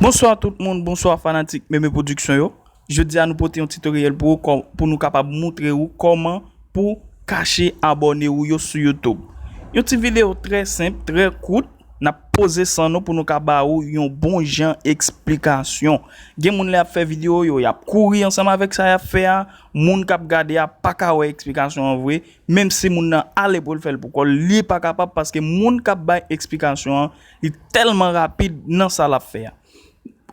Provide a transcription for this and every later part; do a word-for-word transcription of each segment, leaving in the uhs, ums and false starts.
Bonswa tout moun, bonswa fanatik Meme Production yo. Jodi a nou pote yon tutoriel pou ou, kò- pou nou kapab moutre ou kòman pou kache abòne ou yo sou YouTube. Yon ti videyo trè senp, trè kout, n ap poze san nou pou nou ka ba ou yon bon jan eksplikasyon. Gen moun lè y ap fè videyo yo, y ap kouri ansanm avèk sa y ap fè a. Moun k ap gade a pa ka wè eksplikasyon an vre, menm si moun nan ale pou l fè l pou kò l, li pa kapab paske moun k ap bay eksplikasyon an, li tèlman rapid nan sa l ap fè a.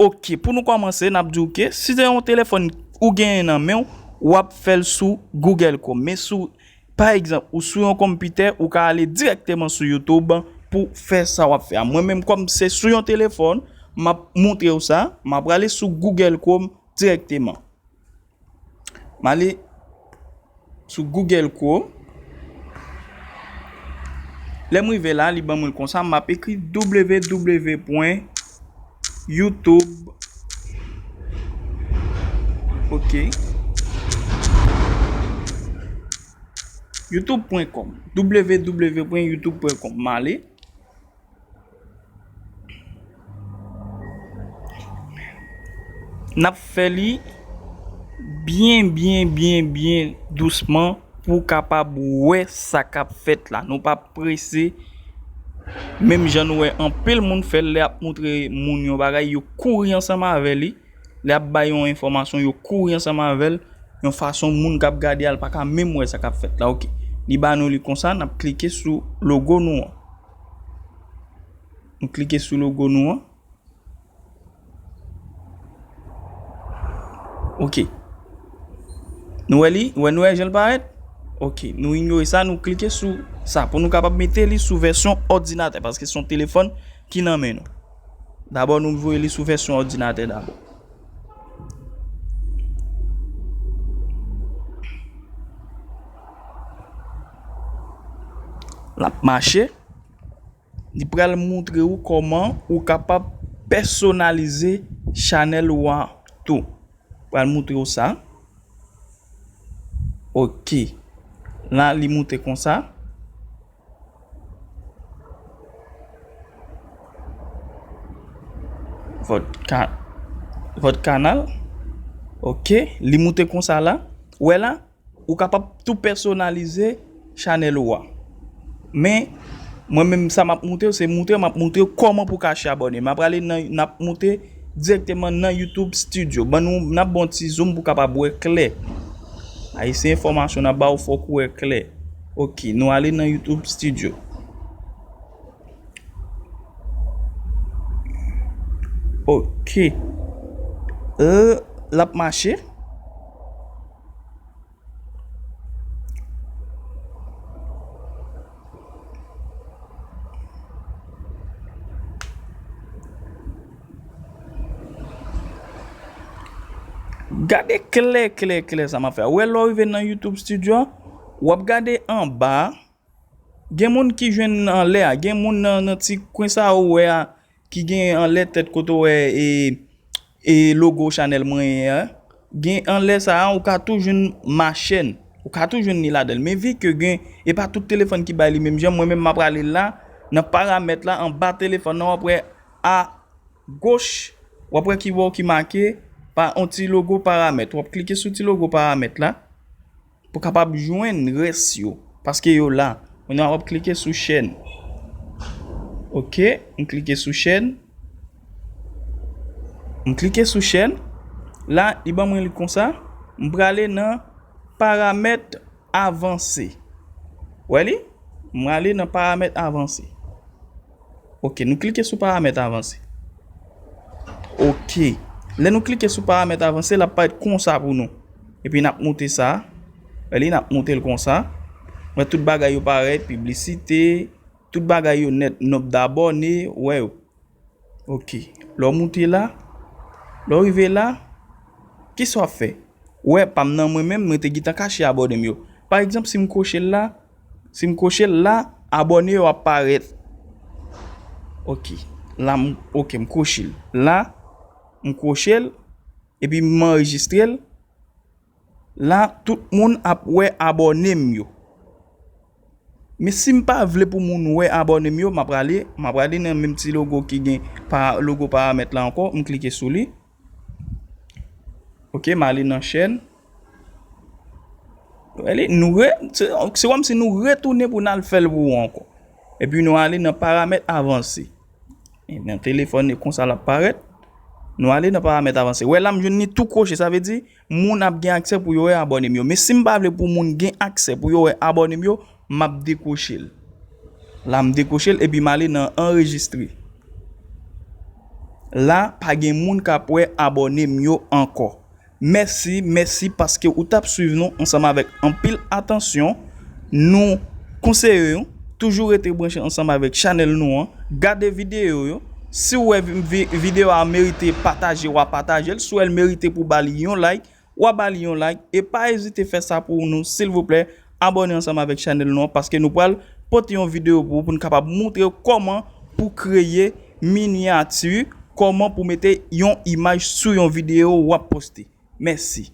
Ok, pou nou kòmanse, n ap di w ke si se yon telefòn ou genyen nan men w, w ap fè l sou Google Chrome. Men sou, pa egzanp, ou sou yon konpitè, ou ka ale dirèkteman sou YouTube pou fè sa w ap fè a. Mwen menm, kòm se sou yon telefòn, m ap moutre w sa, m ap prale sou Google Chrome dirèkteman. M ale sou Google Chrome. Lè m rive la, li ban mwen l konsa, m ap ekri W W W pwen YouTube. Ok. YouTube pwen com. W W W pwen YouTube pwen com. M ale. N ap fè li byen, byen, byen, byen dousman pou w kapab wè sa k ap fèt la. Nou pa prese. Menm jan nou wè anpil moun fè l, lè y ap moutre moun yon bagay, yo kouri ansanm avè li. Lè y ap bay yon enfòmasyon, yo kouri ansanm avè l, yon fason moun k ap gade a, l pa ka menm wè sa k ap fèt la. Ok. Li ba nou li konsa, n ap klike sou logo nou an. Nou klike sou logo nou an. Ok. Nou wè li? Wè, nou wè jan l parèt? Ok. Nou inyore sa, nou klike sou sa pou nou kapab mete li sou vèsyon òdinatè, paske se yon telefòn ki nan men nou. Dabò, nou voye li sou vèsyon òdinatè dabò. L ap mache. Li pral moutre ou kòman ou kapab pèsonalize chanèl ou a tou. Pral moutre ou sa. Ok. La, li moute konsa. Votre ca- votre canal. Ok. Li moute konsa la. Ou wè la? Ou kapab tou pèsonalize chanèl ou a. Men, mwen menm sa m ap moutre w, se moutre, m ap moutre w kòman pou kache abòne. M ap prale nan, n ap moute dirèkteman nan YouTube Studio. Ban nou, n ap ba w ti zoom pou w kapab wè klè. Ay, se enfòmasyon n ap ba w, fòk ou wè klè. Ok, nou ale nan YouTube Studio. Ok. Euh, l ap mache. Gade klè, klè, klè sa m ap fè. Ou wè lè w rive nan YouTube Studio a, w ap gade anba a. Gen moun ki jwenn anlè a. Gen moun nan, nan ti kwen sa ou wè a, ki gen anlè tèt kote w wè e, e logo chanèl mwen an. Gen anlè sa a, ou ka tou jwenn ma chaîne. Ou ka tou jwenn li ladan l. Men vi ke gen, e pa tout telefòn ki bay li menm jan, mwen menm m ap prale la, nan paramèt la, anba telefòn nan, w ap wè a goch, w ap wè ki bò ki make pa on ti logo paramèt. W ap klike sou ti logo paramèt la. Pou kapab jwenn rès yo, paske yo la. Kounye a w ap klike sou chaîne. Ok, m klike sou chaîne. M klike sou chaîne. La, li ban mwen li konsa. M prale nan paramèt avanse. Wè li? M prale nan paramèt avanse. Ok, nou klike sou paramèt avanse. Ok. Lè nou klike sou paramèt avanse, l ap parèt konsa pou nou. Epi n ap moute sa. Wè li, n ap moute l konsa. Wè tout bagay yo parèt, piblisite, tout bagay yo nèt, nonb dabòne, wè yo. Ok. Lè w moute la, lè w rive la, kisa w ap fè? Ou wè, pa m nan mwen menm, mwen te gentan kache abòne m yo. Pa egzanp, si m koche l la, si m koche l la, abòne yo ap parèt. Ok. La, m, ok, m koche l. La, m koche l, epi m anrejistre l. La, tout moun ap wè abòne m yo. Men si m pa vle pou moun wè abòne m yo, m ap prale, m ap prale nan menm ti logo ki gen pa, logo paramèt la ankò, m klike sou li. Ok, m ale nan chèn. Wè li, nou re, se, se kòmsi nou retounen pou n al fè l pou ou ankò. Epi nou ale nan paramèt avanse. E nan telefòn, e konsa l ap parèt. Nou ale nan paramèt avanse. Wè la, m jwenn li tou kwoche. Sa vle di, moun ap gen aksè pou yo wè abòne m yo. Men si m pa vle pou moun gen aksè pou yo wè abòne m yo, m ap dekwoche l. La, m dekwoche l, epi m ale nan anrejistre. La, pa gen moun k ap wè abòne m yo ankò. Mèsi, mèsi paske ou t ap swiv nou ansanm avèk anpil atansyon. Nou konseye w toujou rete branche ansanm avèk chanèl nou an. Gade videyo yo. Si w wè vi-, vi-, videyo a merite pataje, w a pataje l. Si w wè l merite pou ba li yon like, w a ba li yon like. E pa ezite fè sa pou nou, silvouplè. Abòne ansanm avèk chanèl nou an paske nou pral pote yon videyo pou ou, pou n kapab montre w kòman pou kreye minyati, kòman pou mete yon imaj sou yon videyo w ap poste. Mèsi.